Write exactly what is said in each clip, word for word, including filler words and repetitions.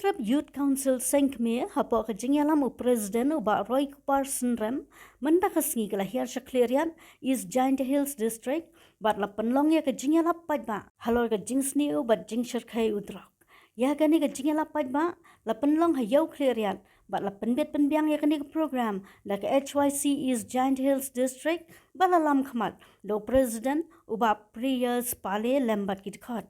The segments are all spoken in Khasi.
Trep Youth Council Seng Kmie hapoh ka jingïalam u President u Bah Roy Kupar Synrem, mynta ka sngi ki la hiar sha Khliehriat, East Jaintia Hills District, bad la pynlong ïa ka jingïalap paidbah halor ka jingsniew bad jingshyrkhei u drok. Ïa kane ka jingïalap paidbah la pynlong ha Ïew Khliehriat, bad la pynbit pynbiang ïa kane ka program da ka H Y C East Jaintia Hills District, bad la lam khmat da u President u Bah Priyas Pale lem bad ki dkhot.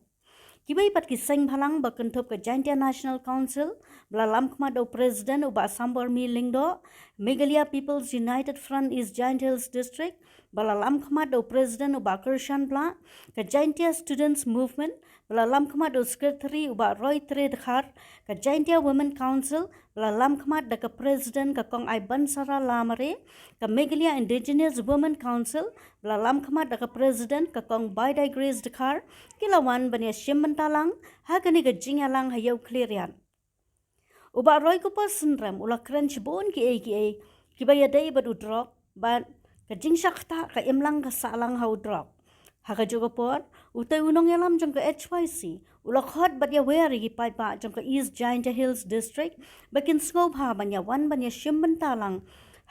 Kiwei pat ki seng bhalang ba kynthup ka Jaintia National Council, ba la lam khmat da u President u Bah Sambormi Lyngdoh, Meghalaya People's United Front East Jaintia Hills District, ba la lam khmat da u President u Bah Kyrshan Blah, ka Jaintia Students Movement, ba la lam khmat da u Secretary u Bah Roy Tre Dkhar, ka Jaintia Women Council, ba la lam khmat da ka President ka Kong Aibansara Lamare, ka Meghalaya Indigenous Women Council, ba la lam khmat da ka President ka Kong Baidai Grace Dkhar, ki la wan ban ïashim bynta lang ha kane ka jingïalang ha Ïew Khliehriat. U Bah Roy Kupar Synrem u la kren shibun kiei kiei kiba ïadei bad u drok, bad ka jingshah ktah ka imlang ka sahlang ha u drok. Ha kajuh ka por, utei u nongïalam jong ka H Y C u la khot bad ïawer ïa ki paidbah jong ka East Jaintia Hills District ba kin sngewbha ban ïawan ban ïashim bynta lang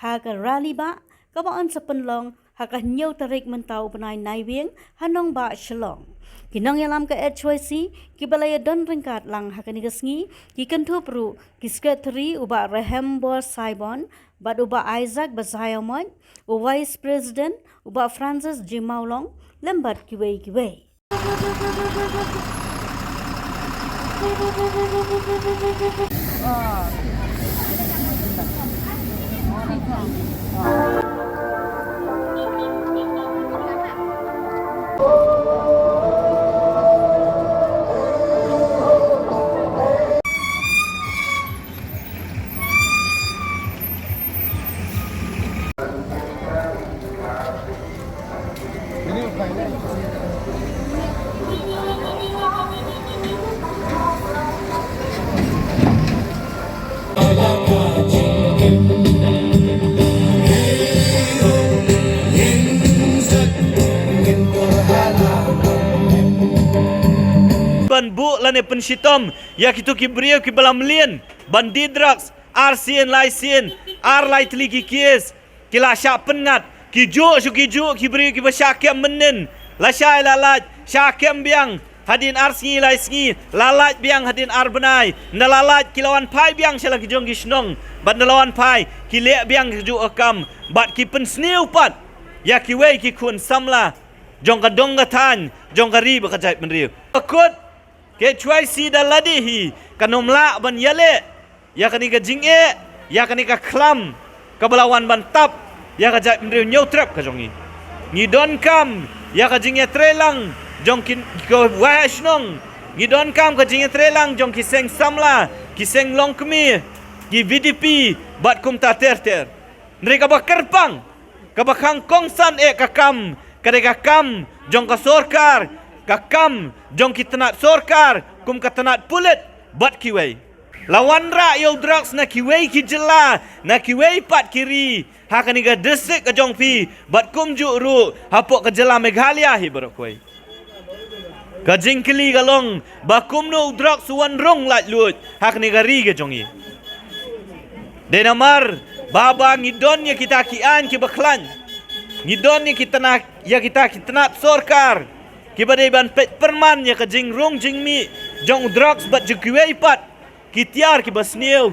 ha ka rally bah kaba yn sa pynlong ha ka hynñiew tarik mynta u bnai Naiwieng ha nongbah Shillong. Ki nongïalam ka H Y C kiba la ïadon ryngkat lang ha kane ka sngi ki kynthup ruh ki Secretary u Bah Rahembor Saibon, bad u Bah Isaac Basaiawmoit, u Vice President u Bah Francis G Mawlong, lem bad kiwei kiwei. Ban buh lane pynshitom ïa kito ki briew kiba la mlien ban die drugs, ar sien lai sien, ar lai tylli ki case ki la shah pynngat. Ki juh shu ki juh ki briew kiba shah kem mynnin, la shah la lait, shah kem biang hadien ar sngi lai sngi, la lait biang hadien ar bnai, nda la lait ki la wan phai biang sha la ki jong ki shnong, bad nda la wan phai ki leh biang ki juh ka kam, bad ki pynsniew pat ïa kiwei ki khun samla jong ka dong ka thaiñ, jong ka ri bad ka jaitbynriew. Ka kut, ka H Y C da lade hi kan ym lah ban ïaleh ïa kane ka jingeh, ïa kane ka khlam kaba la wan ban tap ïa ka jaitbynriew Hynñiewtrep ka jong ngi. Ngi donkam ïa ka jingïatreilang jong ki, ki waheh shnong. Ngi donkam ka jingïatreilang jong ki seng samla, ki seng longkmie, ki V D P bad kumta ter ter. Hynrei kaba kyrpang, kaba khang kongsan eh ka kam, ka dei ka kam jong ka sorkar, ka kam jong ki tnat sorkar kum ka tnat pulit bad kiwei. La wanrah ïa u drugs na kiwei ki jylla, na kiwei pat ki ri, ha kane ka district ka jong phi bad kumjuh ruh hapoh ka jylla Meghalaya hi baroh kawei. Ka jingkylli ka long ba kumno u drugs u wan rung laitluid ha kane ka ri ka jong ngi. Dei namar ba, ba ngi don ïa kita ki aiñ kiba khlaiñ, ngi don ïa kita na, ïa kita ki tnat sorkar kiba dei ban peit pyrman ïa ka jingrung jingmih jong u drugs bad jong kiwei pat, ki tiar kiba sniew.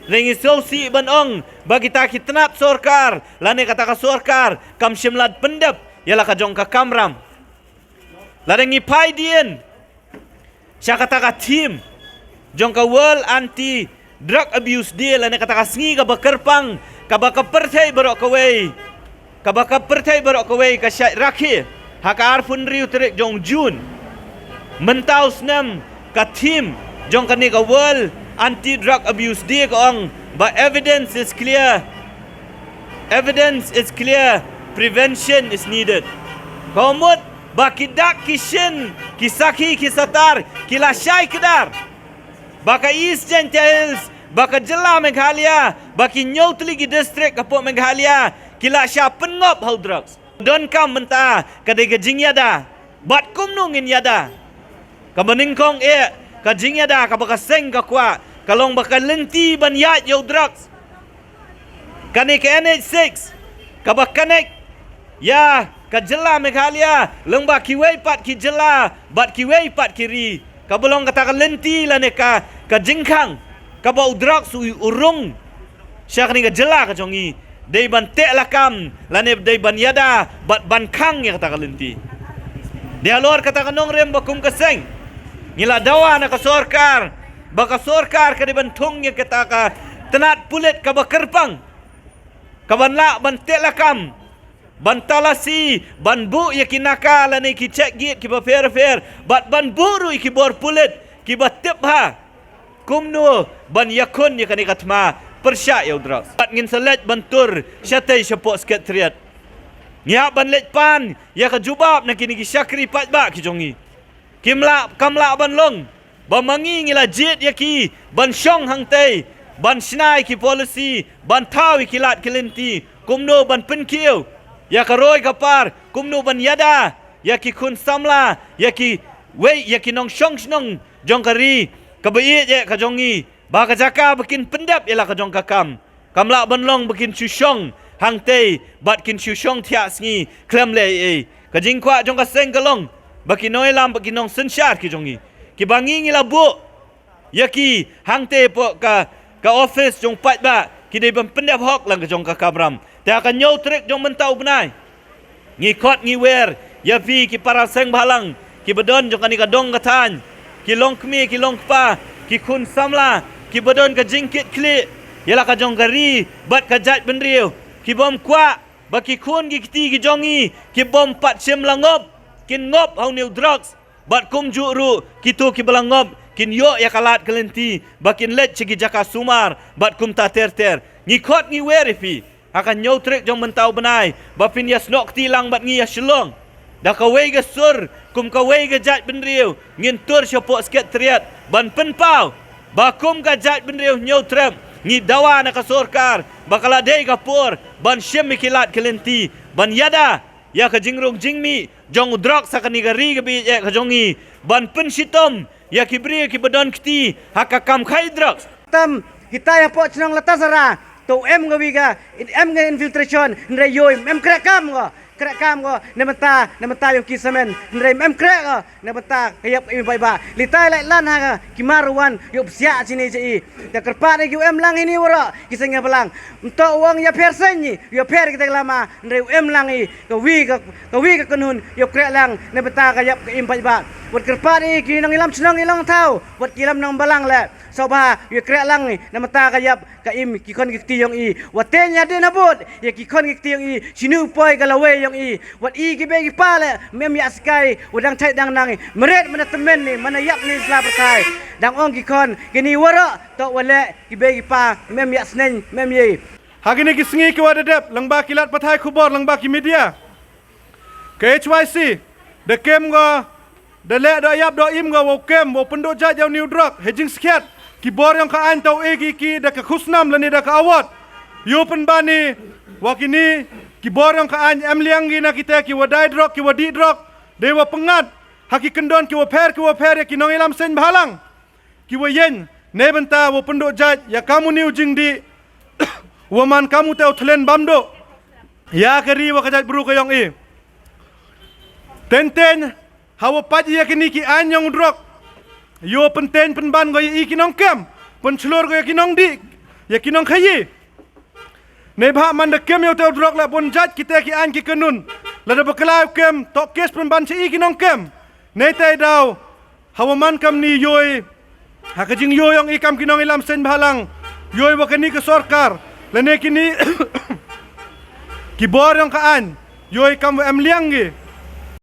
Hynrei ngi sngewsih ban ong ba kita ki tnat sorkar lane kata ka sorkar kam shym la pyndep ïa la ka jong ka kamram. Lada ngi peit dien sha kata ka theme jong ka World Anti Drug Abuse Day lane kata ka sngi kaba kyrpang, kaba ka pyrthei baroh kawei, kaba ka pyrthei baroh kawei ka shait rakhe ha ka arphew hynriew tarik jong June. Mynta u snem ka theme jong kane ka World Anti Drug Abuse Day ka ong ba evidence is clear, evidence is clear, prevention is needed. Ka mut ba ki dak ki shin, ki sakhi ki satar ki la shai kdar ba ka East Jaintia Hills, ba ka jylla Meghalaya, ba ki hynñiew tylli ki district hapoh Meghalaya ki la shah pynngop ha u drugs. Donkam mynta ka dei ka jingïada, bad kumno ngin ïada. Kaba nyngkong eh, ka jingïada kaba ka seng ka kwah Ka long ba ka lynti ban ïaid ïa u drugs. Kane ka N H six, kaba connect ïa ka jylla Meghalaya, lyngba kiwei pat ki jylla bad kiwei pat ki ri, kaba long kata ka lynti lane ka, ka jingkhang, kaba u drugs u, u rung sha kane ka jylla ka jong ngi. Dei ban teh lakam lane dei ban ïada bad ban khang ïa kata ka lynti. Dei halor kata ka nongrim ba kum ka seng ngi la dawa na ka sorkar, ba ka sorkar ka dei ban thung ïa kata ka tnat pulit kaba kyrpang, kaban lah ban teh lakam, ban talasi, ban buh ïa ki naka lane ki check gate kiba pher pher, bad ban buh ruh ïa ki bor pulit kiba tip bha kumno ban ïakhun ïa kane ka thma pyrshah ïa u drugs. Bad ngin sa leit ban tur shatei shapoh Secretariat. Ngi hap ban leit pan ïa ka jubab na kine ki shakri paidbah ki jong ngi. Kim lah, kam lah ban long ba ma ngi ngi la jied ïa ki ban shong hangtei, ban shna ïa ki policy, ban thaw ïa ki lad ki lynti, kumno ban pynkiew ïa ka roi ka par, kumno ban ïada ïa ki khun samla, ïa kiwei ïa ki nongshong shnong jong ka ri kaba ïeit eh ka jong ngi, ba ka jaka ba kin pyndep ïa la ka jong ka kam, kam lah ban long ba kin shu shong hangtei bad kin shu shong thiah sngi khlem leh ei ei. Ka jingkwah jong ka seng ka long ba ki nongïalam bad ki nongsynshar ki jong ngi, kiba ngi ngi la buh ïa ki hangtei hapoh ka, ka office jong paidbah, ki dei ban pyndep hok lang ka jong ka kamram. Te ha ka hynñiew tarik jong mynta u bnai, ngi khot ngi wer ïa phi ki para seng bhalang kiba don jong kane ka dong ka thaiñ, ki longkmie ki longkpa, ki khun samla kiba don ka jingkitkhlieh ïa la ka jong ka ri bad ka jaitbynriew, kibym kwah ba ki khun ki kti ki jong ngi kibym pat shym la ngop, kin ngop ha une u drugs. Bad kumjuh ruh kito kiba la ngop kin ïoh ïa ka lad ka lynti ba kin leit sha ki jaka sumar bad kumta ter ter. Ngi khot ngi wer ïa phi ha ka hynñiew tarik jong mynta u bnai ba phin ïasnoh kti lang bad ngi ïa Shillong. Da kawei ka sur kum kawei ka jaitbynriew ngin tur shapoh Secretariat ban pynpaw ba kum ka jaitbynriew Hynñiewtrep ngi dawa na ka sorkar ba ka la dei ka por ban shim ïa ki lad ki lynti ban ïada ïa ka jingrung jingmih jong u drugs ha kane ka ri kaba ïeit eh ka jong ngi, ban pynshitom ïa ki briew kiba don kti ha ka kam khai drugs. Tam kita ïa hapoh chnong Latasara to em ka wi ka, em ka infiltration, hynrei ïoh em kreh kam ko, kreh kam ko, na bynta, na bynta ïong ki samen, hynrei em kreh ko na bynta ka ïap ka im paidbah. Litai lai lan ha ka ki mar wan ïoh psiah chini chi i. Te kyrpad ïa ki u em lang ini waroh ki seng ïa balang. Mto u ong ïa pher seng ni, ïa pher kita lama, hynrei u em lang i ka wi ka, ka wi ka kynhun ïoh kreh lang na bynta ka ïap ka im paidbah. Wat kyrpad ïa ki nongïalam chnong ïalam thaw, wat ki lam nong balang le. Sngewbha ïoh kreh lang i na bynta ka ïap ka im ki khon ki kti ïong i. Wat teng ïa dien habud ïa ki khon ki kti ïong i, shinu poi ka lawei ïong i. Wat i ki bei ki pa le mem ïa skai, wat dang chai dang nang i. Meret mana temen ni, mana ïap ni sla pyrthai. Dang ong ki khon kini waroh to wat le ki bei ki pa mem ïa sneng mem ïa i. Ha kine ki sngi ki wa da dep lang ba ki lad pathai khubor lang ba ki media. Ka H Y C da kem ko, da leh da ïap da im ko wow kem wow pynduh jait ïa u new drug ha jingskhiat ki bor ïong ka aiñ, taw e ki ki da ka khusnam lane da ka award. Ïoh pynban i wa kini ki bor ïong ka aiñ em liang ki na kita ki wa dai drug, ki wa dih drug, dei wa pyngat ha ki kyndon ki wa pher ki wa pher ïa ki nongïalam seng bhalang. Ki wa ïeng ne bynta wa pynduh jait ïa ka muni u jingdih wa man ka mu te u thlen bam duh ïa ka ri wa ka jait bru ka ïong i. Teng teng ha wa pait ïa kini ki aiñ ïong u drug, ïoh pynteng pynban ko ïa i ki nongkem, pynchlur ko ïa ki nongdih, ïa ki nongkhaïi. Ne bha man da kem ïa u te u drug la bun jait kita ki aiñ ki kynhun, la da bakla u kem to kes pynban cha i ki nongkem. Ne te daw ha wa man kam ni ïoh i ha ka jingïoh ïong i kam ki nongïalam seng bhalang, ïoh i wa kani ka sorkar lane kini ki bor ïong ka aiñ, ïoh i kam wa em liang ki